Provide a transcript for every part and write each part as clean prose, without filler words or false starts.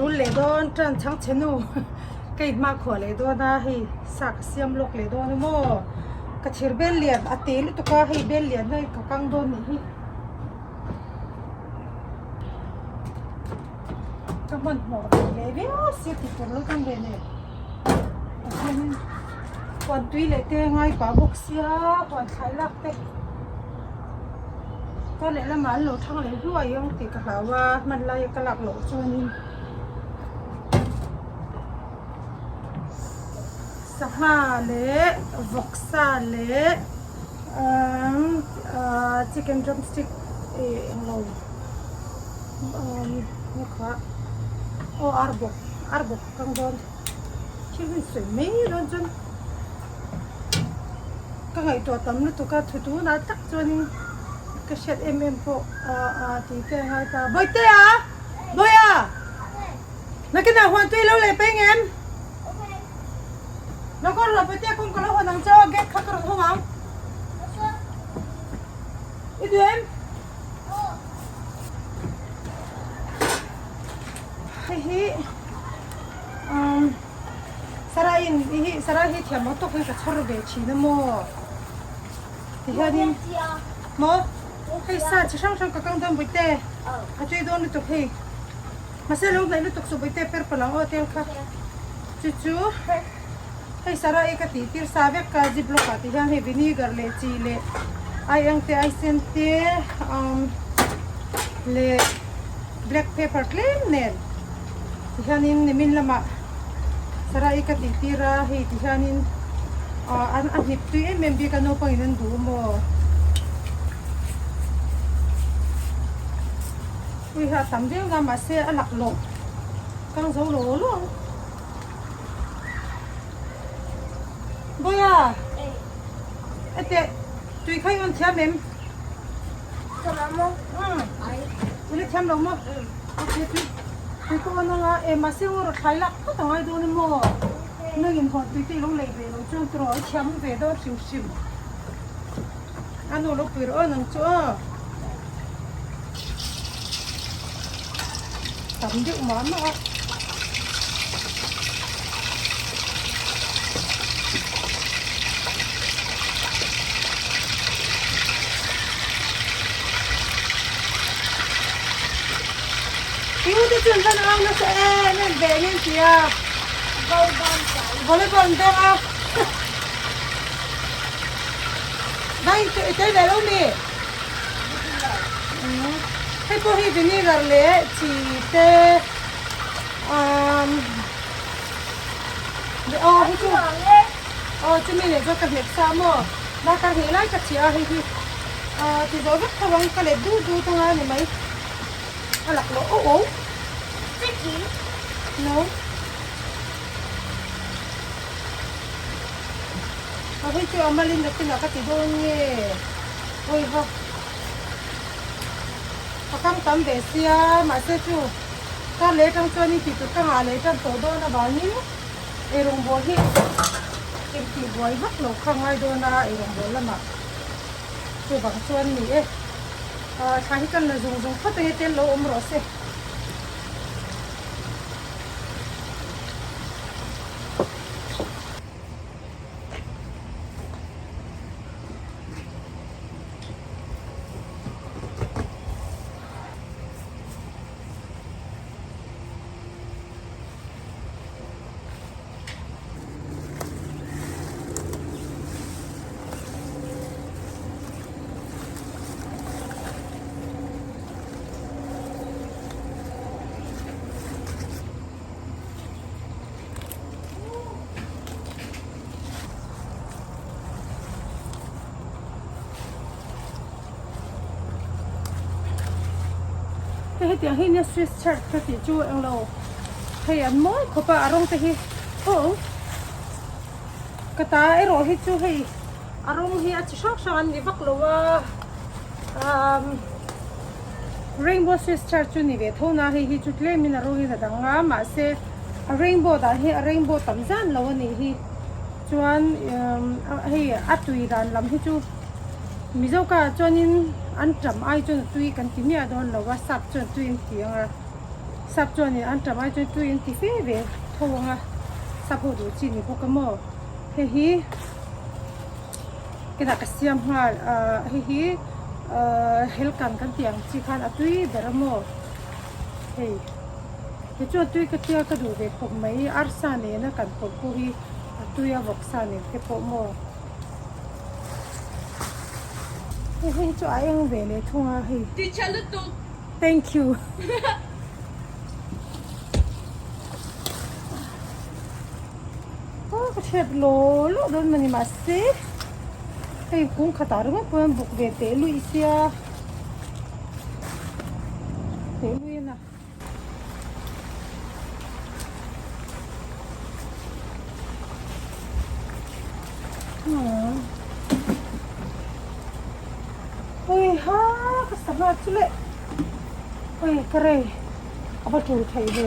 tul leh dawn tan chhang chhe nu ka in hmakhua leh dawn a hei sa ka siam lawk leh dawn a maw ka thir bel lian a te lutuk a hei bel lian hi ka kang dawn nih hi ka hmanhmawh ve leh viau sia ti tur lo kan ve nen chuanin huan tui leh te ngai pah bawk sia huan thlai lak te. Ka lehlamah an lo thang leh hluai ang tih ka hlau a, hman laia ka lak loh chuanin sangha leh vawksa leh ahh chicken drumstick ih englo ahh ni kha aw arbawp arbawp ka kang dawn thil hi sawi mai dawn chuan. Ka ngaihtuah tam lutuk a, thu tunah tak chuanin ka hriat em em pawh ah tih te a ngai ta. Bawihtea! Bawiha! Nakinah huan tui lo leh peng em? Lo kawr rawh Bawihtea kawng ka lo hawn ang che aw, gate kha ka rawn hawng ang. I duh em? Hei hi umm. Sarai in i hi sarai hi thiam ang tawk hian ka chhawr ve thin a maw tihianin maw hei sa chi hrang hrang ka kang dawn bawihte a tui dawn lutuk hei mahse lo hnaih lutuk suh bawihte per palh ang aw tel kha chu chu hei sarai ka tih tir sa vek ka zip lock ah tihian hei vinegar leh chi leh aieng te aisen te umm leh black pepper tlem nen. Tihianin nimin lamah Sarai ka tih tir a, hei tihianin ah an a hnip tui em em bik a naupangin an duh maw? Ui ha tam viau na mahse a laklawh kang zo lo lo ang. Bawiha heteh tui kha i rawn thiam em? I la thiam lo maw? Tui pawh an awm a, e mahse u rawh thlai lak phawt a ngai dawn emaw? Nang in hawn tui te i lo lei ve lo chuan tiraw i thiam ve dawn hrim hrim. A nu lo pui rawh aw nang chu aw. Tam deuh mah mah a. Tiu te chuan van au nasa em em ve eng ti a volleyball an beng a vai i tel ve lo mi hei pawh hi vinegar leh chi te umm aw hei chu aw chumi leh chuan ka hmet sa maw darkar hnih lai ka chhiah a hei hi ah ti zawh vek tho ang ka let dut dut anga ni mai a laklawh auh auh no. A hei chu a malin nakinah ka ti dawn nge awiha a kam tam ve sia mahse chu kar leh atang chuan in tih tur ka ngah leh tan tawh dawn avangin eirawngbawl hi engtih buai vak lo kha ngai dawn a eirawngbawl lamah chuvang chuan ni e ah thla hi kan la zung zung phawt ang e tel lo awm rawh se. Hei hetiang hi nia swiss chard ka tih chu englo hei an mawi khawp a a rawng te hi aw ka ta erawh hi chu hei a rawng hi a chi hrang hrang an ni vak lo a umm rainbow swiss chard chu ni ve tho na hei hi chu tlem in a rawng in a dang a mahse a rainbow dan hi a rainbow tam zan lo a nih hi chuan umm hei a tui dan lam hi chu mizo ka ah chuanin an tam ai chuan a tui kan ti miah dawn lo a sap chuan tui an ti ang a. Sap chuanin an ṭam ai chuan tui an ti fe ve tho ang a, sap ho duh chi ni bawk a maw. Hei hi kenah ka siam nghal ah hei hi ah helkan kan tih ang chi khan a tui ber a maw hei he chuan tui ka tia ka duh ve khawp mai arsa nena kan pawlh pawh hi a tui a vawksa nen te pawh maw hei hei chu a eng ve leh thung a hei thank you. Aw ka hriat law law dawn mawni mahse hei kung khatah ringawt pawh hian buk ve teh luih sia teh lui a na. Ui ha ka sangha chu leh ui ka rei a va tul theih ve.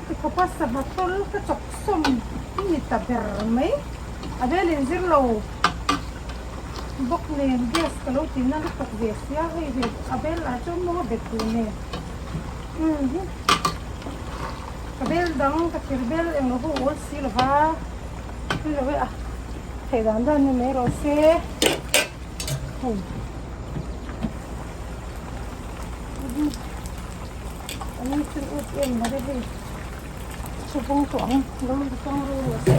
Tikhawpa sangha tawl ka chawk sawm i ni ta ber mai. A vel in zir lo bawk nen gas ka lo ti na lutuk ve sia hei ve a vel lah chu maw bet duh nen ka bel dang ka thir bel englo ho awl si lova ni lo e a theih dan dan ni mai rawh se. Hei an thil ut em mawle hei thu vawng tawh ang lo ri tang ro ro se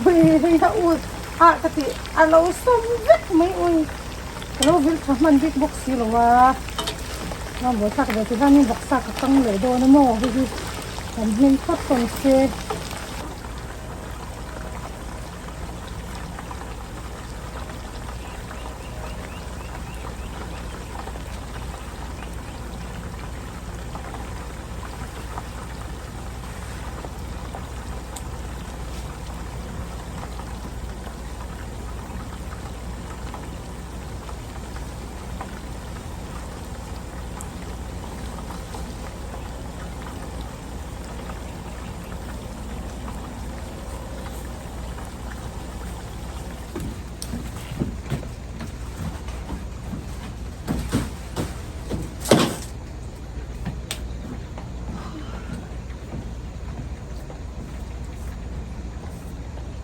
ui hei a ut ah ka tih a lo sawm vek mai ui ka lo vil tha hman bik bawk si lo a a buaithlak ve ti hianin vawksa ka kang leh dawn a maw hei hi kan hming phawt tawn se.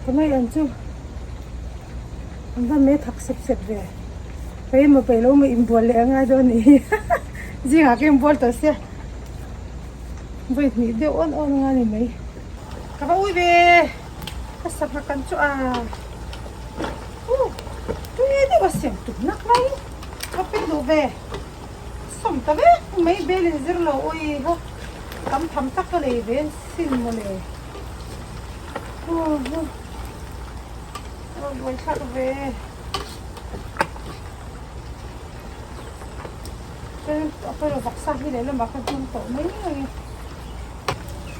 Ka mai ang chu an va me thak sep sep ve hei emaw peih lo maw inbual leh a ngai dawn a nih hi zingah ka inbual tawh sia vawi hnih deuh awn awn anga ni mai ka va ui ve ka sangha kan chu a uh tui deuh a siam tum nak mai ka pek duh ve sawm ta vek mai bel in zir lo ui ha tam tham tak ka nei ve sin mawle uh huh a buai thlak ve. Chuan a pawimawh vawksa hi lehlamah ka hmang tawh mai mai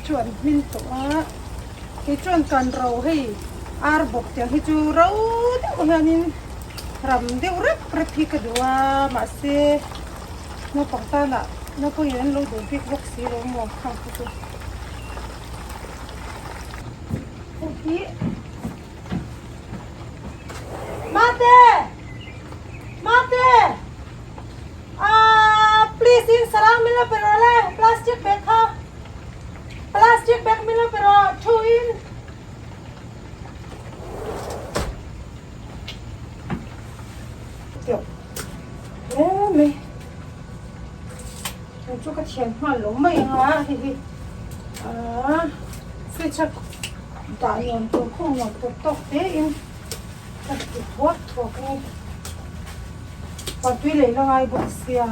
chuan hmin tawh a kei chuan kan ro hei ar bawk tiang hi chu ro deuh hianin ram deuh rep rep hi ka duh a mahse naupang tanah naupangin an lo duh bik bawk si lo maw khang kha chu hei hi. Mate! Mate! Ah, please in sarang min lo pe rawh le, plastic bag kha. Plastic bag min lo pe rawh, thu in. Teuh. Hle mai. Chu chu ka thian nghal lo mai ang a, hei hi. Ah, fridge a Dah nuam tur khung nuam tur tawk te in ka ti thuak thuak a ni. Huan tui lei la ngai bawk sia.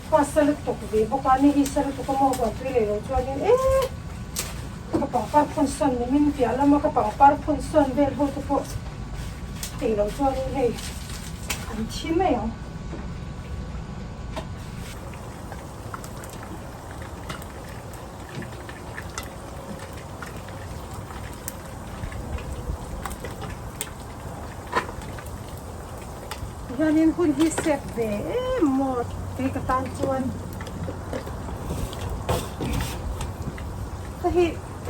Khua sa lutuk ve bawk a, ni hi sa lutuk a maw huan tui lei lo chuanin ee ka pangpar phun sawn ni min piah lama ka pangpar phun sawn vel ho te pawh tih loh chuanin hei an thi mai ang. Hianin hun hi sep ve em maw kei ka tan chuan hei hi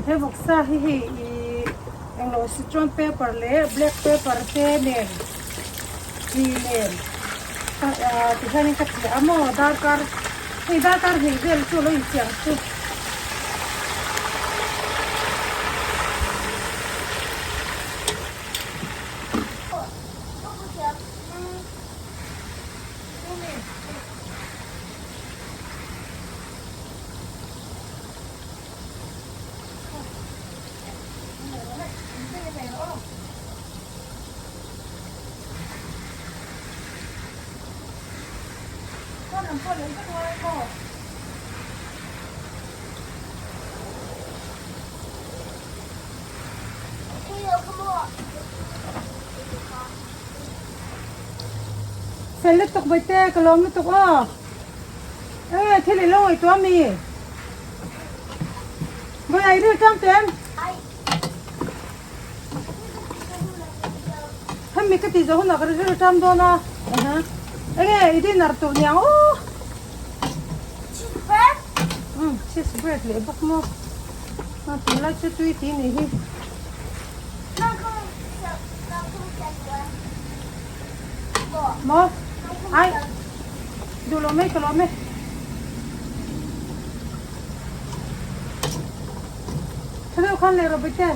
he vawksa hi hei ih englo. Sichuan pepper leh black pepper te nen chi nen tihianin ka chiah a maw darkar hei darkar hnih vel chu a lo inchiah ang chu. Fel lutuk Bawihte ka lawm lutuk aw. Enge thil i lo ngaihtuah ami? Vawi ai ril tlang teh em? Hemi ka tih zawh hunah ka ril tlang dawn a. Enge i dinner tur niang aw. Cheese bread? Umm cheese bread leh bawk maw. A tunlai chu tui tih nih hi. Maw? Ai duh lo mai ka lawm e. Tha deuh khan leh rawh Bawihte.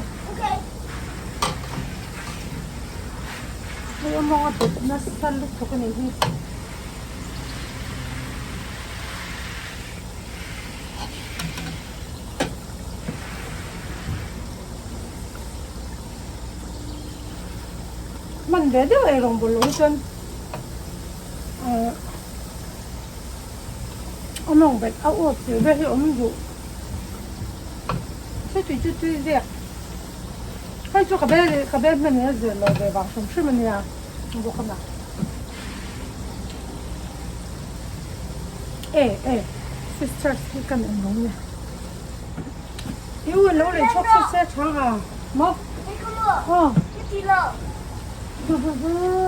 Hei a mawng a bet nasa lutuk a nih hi. Hman ve deuh ei rawngbawl loh hi chuan a mawng bet a uap tir ber hi awm duh chu tui chu tui vek hei chu ka bel ka bel hman in a zir lo ve vang hrim hrim a nia bawk a na e e sisters hi ka neih lo nge i u lo lei chhawk se se chhang a maw aw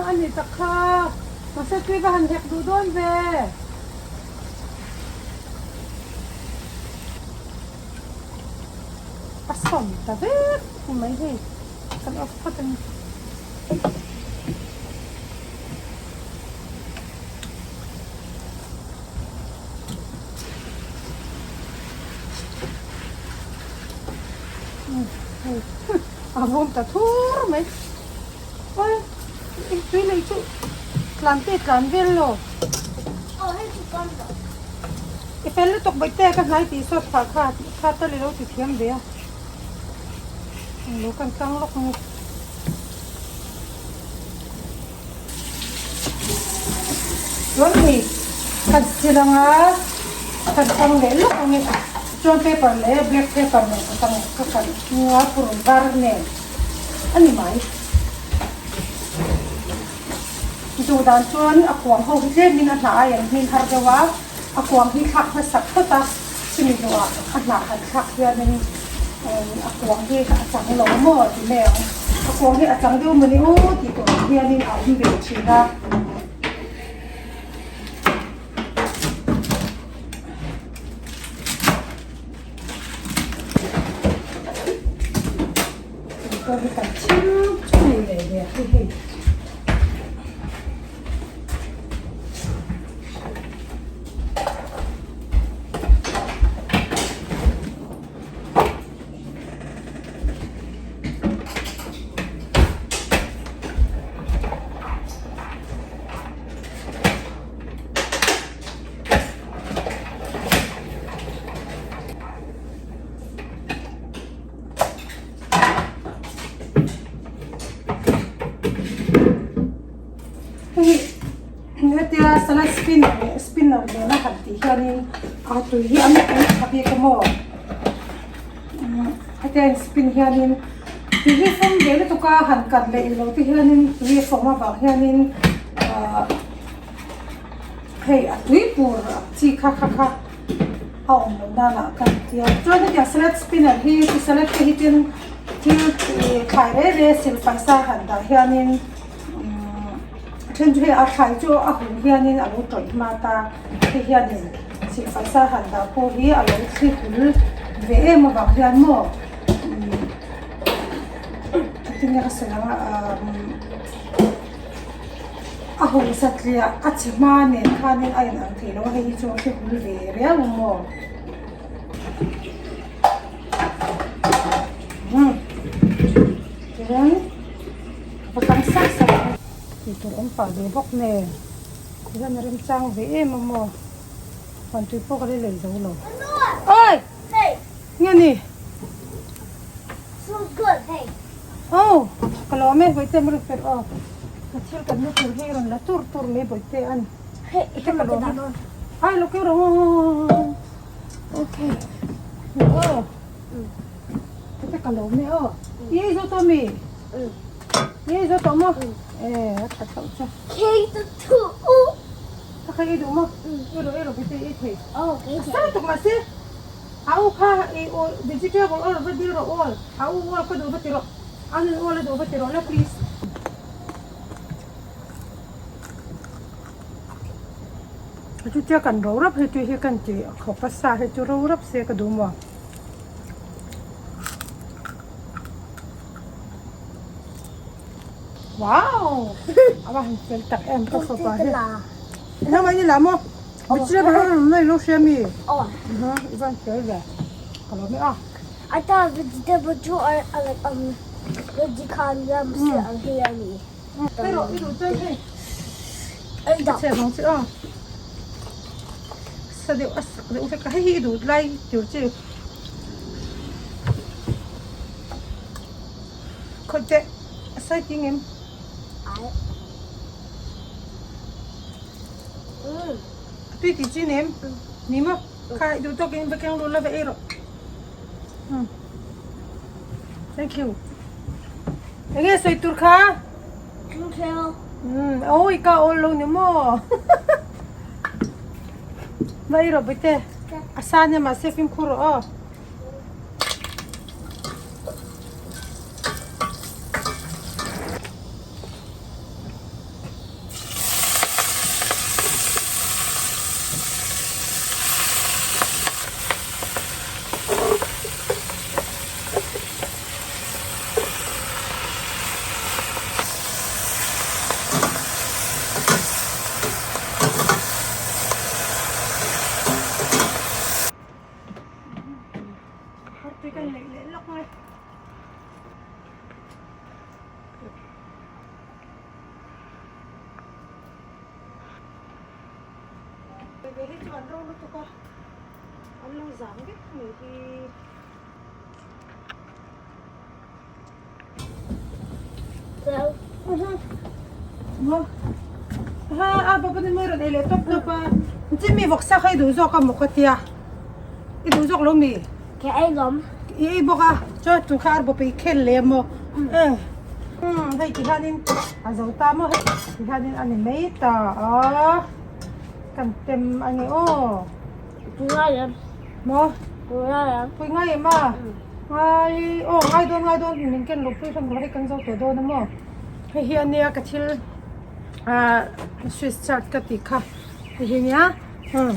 a ni tak kha mahse tui va han hek duh dawn ve. A sawm ta vek mai hei kan off phawt a ni. A vawm ta thur mai oi tui lei chu tlan te tlan vel lo i fel lutuk bawihte ka hnai tih sawt phah kha kha tal ilo ti thiam ve a lo kan tlang lawk ang e. Chuan hei kan sil anga kan tang leh lawk ang e chuan paper leh black paper nen ka tang ka kan anga purun var nen a ni mai. Duh dan chuan a kuang ho hi tlemin a hnah a en hmin har deuh a, a kuang hi thlak hmasak phawt a, chumi hnuah a hnah han thlak hianin a kuang hi a chang lo maw ti mai ang, a kuang hi a chang deuh mawni u tih tur ang hianin a awm ve thin a. Tui pawh hi kan thim thum leh leh hi hei. Hei hetia salad spinner leh spinner nena han tih hianin a tui hi an an tha bik a maw hetia in spin hianin tui hi fawm ve lutuk a han kat leh ilo te hianin tui a fawm avang hianin ahh hei a tui tur chi kha kha kha. a awm loh danah kan ti a chuan hetiang salad spinner hi ti salad te hi tin thil ih thlai rei rei a sil faisa han dah hianin umm a then chu hei a thlai chu a hun hianin a lo tawih hma ta hei hianin sil faisa han dah pawh hi a lo thli hul ve em avang hian maw umm. Engtin nge ka sawi ang a a haw satliah a chhe hma nen khanin a inang thei lo a hei hi chu a hre hul ve riau ang maw. Umm tichuan va kang sak sak ang tih tur awm pah ve bawk nen tihian a remchang ve em a maw huan tui pawh ka la lei zo lo. Oi! Nge ni? Aw ka lawm e Bawihte an rawn perh aw ka thil kan na tur hi rawn la tur tur mai Bawihte an ete ka lawm e ai lo keu rawh aw okay aw ete ka lawm e aw i ei zo tawh mi i ei zo tawh maw e a tha chauh che ka kha ei duh maw ei rawh ei rawh Bawihte i ei thei a sa lutuk mahse. A u kha i u vegetable or va dil rawh awl a u awl ka duh va ti rawh a nun awl a duh va ti rawh la please. Chutia kan ro rap hi chu hi kan ti khawp a sa hi chu ro rap se ka duh maw. Wow! A va han fel tak em ka fapa hi. Engah ni la maw? Vegetable or rawn lo hria mi? I van fel ve. Ka lo mek a. I thought vegetable chu are like um veggie khan ram se ang hi a ni. Hei rawh i duh chuan hei. Ka chhe vang che a. Sa deuh a sak deuh vek a hei hi i duh lai tur chi. Khawih teh a sai ting em? A tui tih chi nem ni maw kha i duh tawk in va keng lut la va ei rawh umm thank you enge sawi tur kha Thank you umm awi ka awl lo ni maw va ei rawh bawihte a sa nia mahse fimkhur rawh aw. Tui kan leih leh lawk mai. Ve hi chu an ro lutuk a, an lo zam vek mai hi. Ha a baba ni mai rawn ei leh tawp tawp a chi mi vawk sa kha i duh zawk a maw ka tia i duh zawk lo mi ka ei lawm i ei bawk a chuan tun kha arbawp i khel leh maw um hei ti hianin a zo ta maw hei ti hianin a ni mai ta a kan tem a ni aw Maw? Pui ngai em a? Ngai aw ngai dawn ngai dawn min ken luh pui hran rawh hei kan zo tawh dawn a maw? Hei hi ania ka thil ah swiss chart ka tih kha hei hi ania umm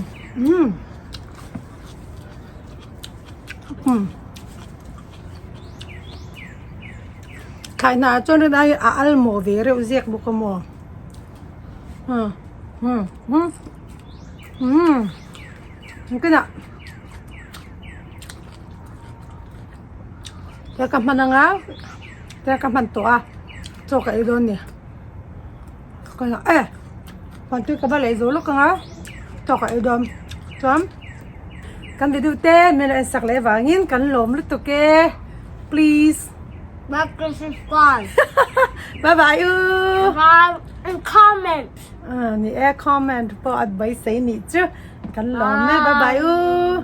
umm thlai hnah ah chuan rin ai a al maw ve reuh ziak bawk a maw umm umm umm. Umm engtin ah te ka hman anga te ka hman tawh a chaw ka ei dawn a ni ka la e pantui ka va lei zo lawk anga chaw ka ei dawn chuan kan video te min lo en sak leh avangin kan lawm lutuk e please Like and subscribe. Bye bye u. Bye and comment. Ni e comment pawh a beisei nih chu kan lawm e bye bye u.